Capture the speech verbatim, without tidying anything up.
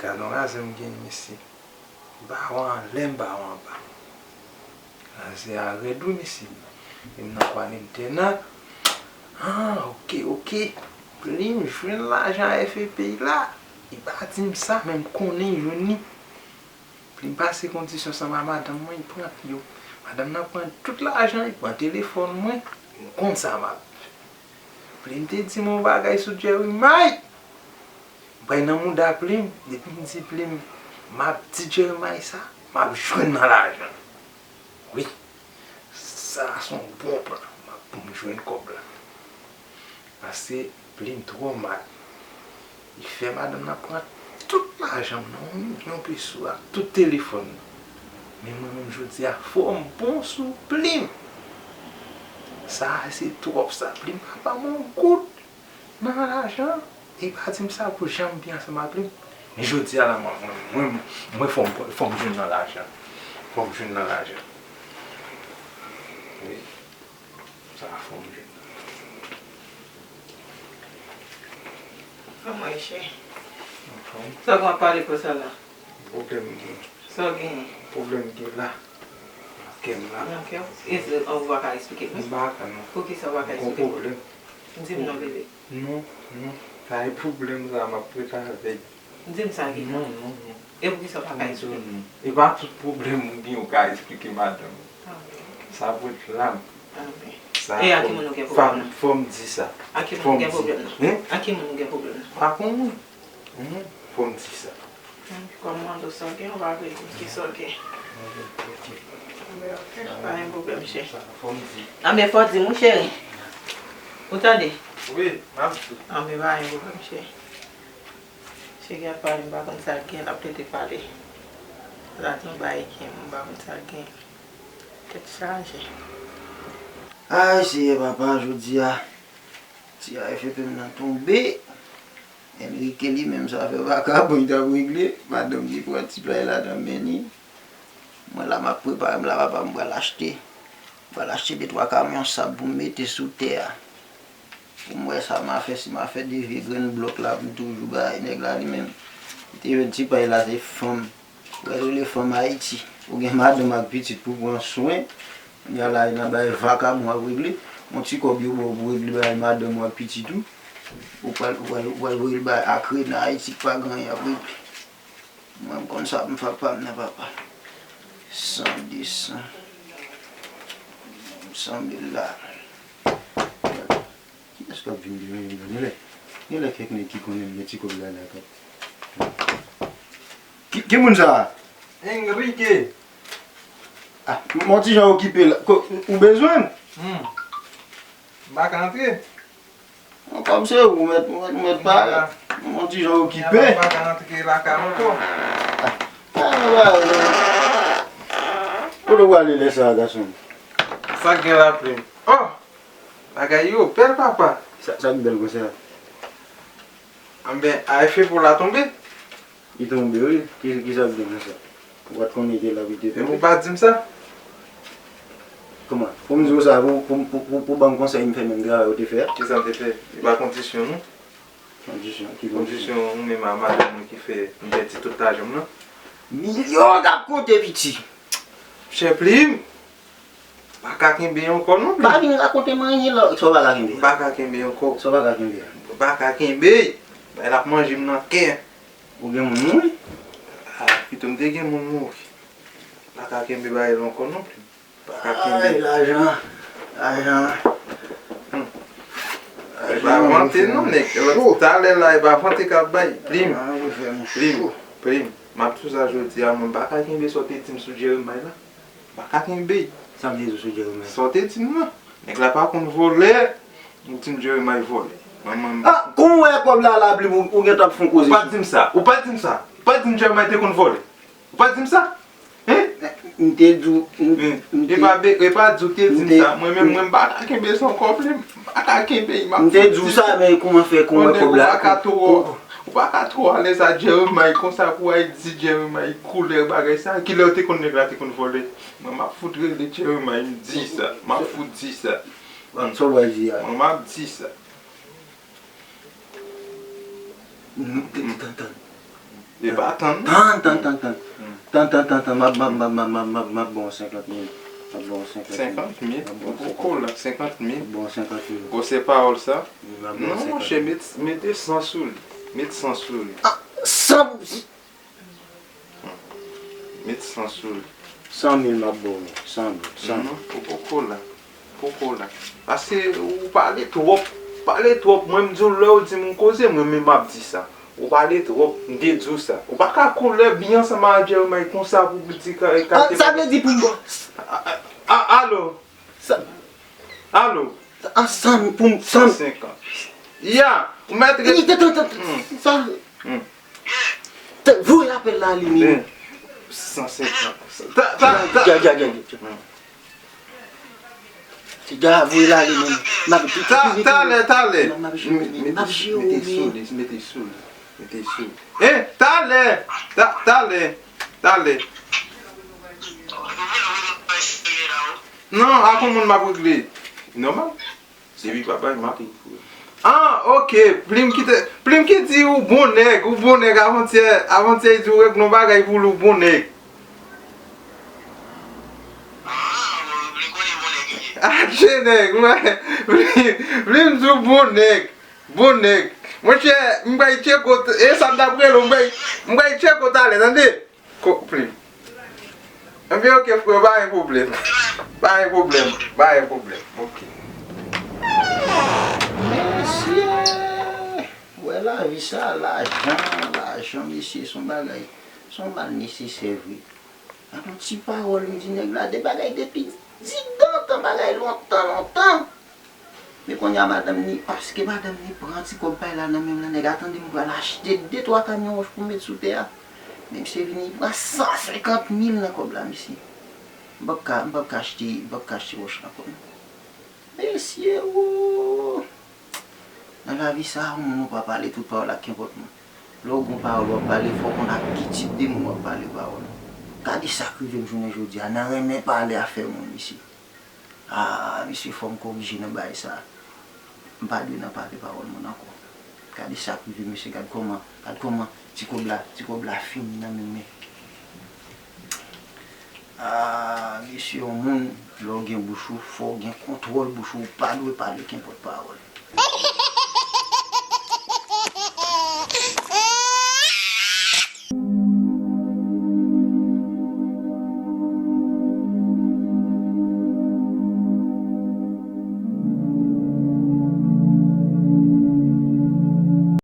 Gad yon razè m genyen, mesye. M pa wè anlè, m pa wè anba. Razè a rèd wi, mesye. E m nan kwa nèg tè nan. Ah, oke, oke. Plim jwenn lajan a F E P la. Li pa di m sa, men m konnen l jwenn li. Plim pase kondisyon sa a madanm mwen, li pran yo. Madanm nan pran tout lajan, li pran telefòn mwen. M konn sa m ap. Plim te di m yon bagay sou Jeremiah. Bay nan mouda Plim, depi m di Plim, m ap di Jeremiah sa, m ap jwenn nan lajan. Wi, sa a se yon bon plan, m ap pou m jwenn kòb la. Paske Plim twò mal. Li fè madanm nan pran tout lajan m nan, yon milyon peso ak tout telefòn nan. Men mwen menm jodi a, fò m bon sou Plim. Sa a se twòp sa, Plim pa ban m yon goud. Nan lajan, li pa di m sa pou jan m byen ansanm ak li. Men jodi a la, mwen, mwen, mwen, mwen fò m, fò m jwenn nan lajan. Fò m jwenn nan lajan. Wi. Sa fò m jwenn. Kòman e chè? Anfòm. Sa w ap pale konsa la? Pwoblèm gen. Sa w genyen? Pwoblèm gen la. Nan kè m la. Nan kè w? E se, ou pa ka eksplike m? M pa ka non. Poukisa w pa ka eksplike m? Gon pwoblèm. Di m non, bebe. Non, non. Pa gen pwoblèm sa, m ap ret avèk. Di m sa ki la. Non, non, non. E poukisa w pa ka eksplike m? Non, non. E pa tout pwoblèm ou gen ou ka eksplike madanm ou. Ah, ok. Sa pou ret la. Ah, ok. Sa e a ki moun ou gen pwoblèm la? Fò m di sa. A ki moun ou gen pwoblèm la? Hein? A ki moun ou gen pwoblèm la? Pa konnen. Mhm. Fò m di sa. Hmm, kòm mande w sa w gen, ou pa vle di m ki sa w gen. Anben, ok, pa gen pwoblèm, cheri. Sa, fò m di. Anben, fò w di m, wi, cheri. Ou tande? Wi, m ap di. Anben, pa gen pwoblèm, cheri. Cheri ap pale, m pa konn sa l gen, l ap tete pale. L ap di m bay gen, m pa konn sa l gen. Tèt chaje. Ay, Seyè papa, jodi a, ti A F P m nan tonbe. Enrique li menm sa fè vakabon li t ap regle. Madanm li pran ti pay la nan men li. Mwen la m ap prepare m la, papa, m pral achte. M pral achte de twa kamyon sab pou m mete sou tè a. Pou m wè sa m a fè, si m a fè de vye grenn blòk la pou m toujou bay nèg la li menm. Li te jwenn ti pay la, se fanm. Ou wè yo rele fanm Ayiti. Ou gen madanm ak pitit pou pran swen. Kounye a la, nan bay vakabon ap regle. Yon ti kòb yo ba w pou regle bay madanm ou ak pitit ou. Ou pral, ou pral, ou pral voye l bay ak rena Ayiti k pa gen anyen ap regle. Mwen, m konn sa pou m fè ak pa m nan, papa. San, de san. Sanble la. Kiyès k ap vin deranje m la? Genlè, genlè kèk nèg ki konnen m gen ti kòb la, la k ap. Ki, ki moun sa a? Enrique. Ah, m on ti jan okipe la. Ko, ou bezwen m? Hmm. M pa ka antre. Kòm se ou mèt, ou mèt, ou mèt parèt. M on ti jan okipe. M pa ka antre lakay ankò. Ah, ah, ah. Kote w prale lè sa a, gason? Sa k gen la, Plim? Oh! Bagay yo bèl, papa. Sa, sa k bèl konsa? Anben, A F P pou la tonbe? Li tonbe, wi. Ki, ki sa k gen nan sa? Ou pa t konnen li te la pou li te tonbe? Epi ou pa di m sa? Kòman? Pou m di w sa, pou, pou, pou, pou, pou ban m konsèy, m fè menm travay ou te fè a? Kisa m te fè? E pa kondisyon nou? Kondisyon? Ki kondisyon? Kondisyon ou menm a madanm ou ki fè m pèdi tout lajan m nan. Milyon k ap konte, piti. Chè Plim. Pa ka kenbe ankò non, Plim. Pa vin rakonte m anyen la. Sa w pa ka kenbe? M pa ka kenbe ankò. Sa w pa ka kenbe? M pa ka kenbe. Bagay la ap manje m nan kè. Ou gen moun mouri? Ah, pito m te gen moun mouri. M pa ka kenbe bagay la ankò non, Plim. M pa ka kenbe. Ay, lajan. Lajan. Hmm. E pa vante non, nèg. Talè la, e pa vante k ap bay. Plim. Plim. Plim. M ap di w sa jodi a, mwen m pa ka kenbe sa w te di m sou Jeremiah la. M pa ka kenbe. Sa m te di w sou Jeremiah? Sa w te di m nan. Nèg la pa konn vòlè, ou di m Jeremiah vòlè. Mwen, mwen, ah, kòm w wè kòb la la, Plim, ou, ou gentan ap fè yon koze. Ou pa di m sa, ou pa di m sa. Ou pa di m Jeremiah te konn vòlè. Ou pa di m sa. Hein? M te di w, m, m te, e pa be-, e pa di w te di m sa. Mwen menm, mwen m pa ka kenbe sa ankò, Plim. M pa ka kenbe, m ap di w sa, men kòman fè, kòman kòb la? Ou pa ka twò, ou pa ka twò alèz a Jeremiah konsa pou w al di Jeremiah koulè bagay sa. Kilè w te konn nèg la te konn vòlè? Mwen m ap fout rele Jeremiah, m di sa. M ap fout di sa. Sa w pral di a? Mwen m ap di sa. Tann, tann. Se pa tann. Tann, tann, tann, tann. Tann, tann, tann, tann. M ap, m ap, m ap, m ap, m ap, m ap, m ap ba w senkant mil. M ap ba w senkant mil. Senkant mil? M ap ba w Ou senkant poko la, senkant mil. M ap ba w senkant mil. Bon, se pawòl sa? M ap ba w Non, senkant monchè, mil. Met, mete san sou li. Met san sou li. Ah, san pou Met san sou li. San mil m ap ba w, men. San mil, san mil. Non, ou poko la. Poko la. Paske ou pale twòp. Pale twòp. Mwen, m di w, lè w di m yon koze, mwen menm m ap di sa. Ou pale twòp. M te di w sa. Ou pa ka koule byen ansanm ak Jeremiah konsa pou w di ka, ka Ah, sa vle di pou m. A, a, a, alo? Sa, Alo? Ansanm pou m, san. San senkant. Ya, ou mèt ret. Li te, te, te, Hmm. Sa. Hmm. Te, voye apèl la, li, li. Hmm. San senkant. Ta, ta, ta. Gade, gade, gade. Hmm. Ti gade, voye la, li, men. M ap, Ta, talè, talè. M ap, m ap, m ap, Mete, m ap, mete sou li, mete sou li. Mete sou li. Eh, talè. Ta, talè. Talè. Non, ak yon moun m ap regle. Nòmal. Depi papa m ap ekri. Ah, ok. Plim ki te, Plim ki di ou bon nèg, ou bon nèg avantyè, avantyè li di ou regle yon bagay pou li, ou bon nèg. Ah, bon, Plim konnen bon nèg li ye. Ah, je nèg, mwen. Plim, Plim di ou bon nèg, bon nèg. Monchè, m bay tcheko, e sa m t ap rele w, m bay, m bay tcheko talè, tande? Ko, Plim. Ebyen, ok, frè, pa gen pwoblèm. Pa gen pwoblèm, pa gen pwoblèm. Ok. Mesye, wè lavi sa, lajan, lajan, mesye, se yon bagay, se yon mal nesesè vre. Ak yon ti pawòl, m di nèg la de bagay depi didantan, bagay lontan, lontan. Men kounye a madanm ni, paske madanm ni pran ti kòb pa l la nan men m lan, nèg la tande m pral achte de twa kamyon wòch pou m met sou tè a. Men misye vini, li pran san senkant mil nan kòb la, mesye. M p ap ka, m p ap ka achte, m p ap ka achte wòch ankò non. Mesye, woo! Nan lavi sa a, yon moun ou pa pale tout pawòl ak kenpòt moun. Lè w gen yon pawòl w ap pale, fò w konn ak ki tip de moun w ap pale pawòl. Gade sa k rive m jounen jodi a, nan renmen pale afè moun, mesye. Ah, mesye, fò m korije nan bagay sa. M pa dwe nan pale pawòl moun ankò. Gade sa k rive, mesye, gad kòman, gad kòman ti kòb la, ti kòb la fini nan men m. Ah, mesye, yon moun, lè w gen bouch ou, fò w gen kontwòl bouch ou, ou pa dwe pale kenpòt pawòl.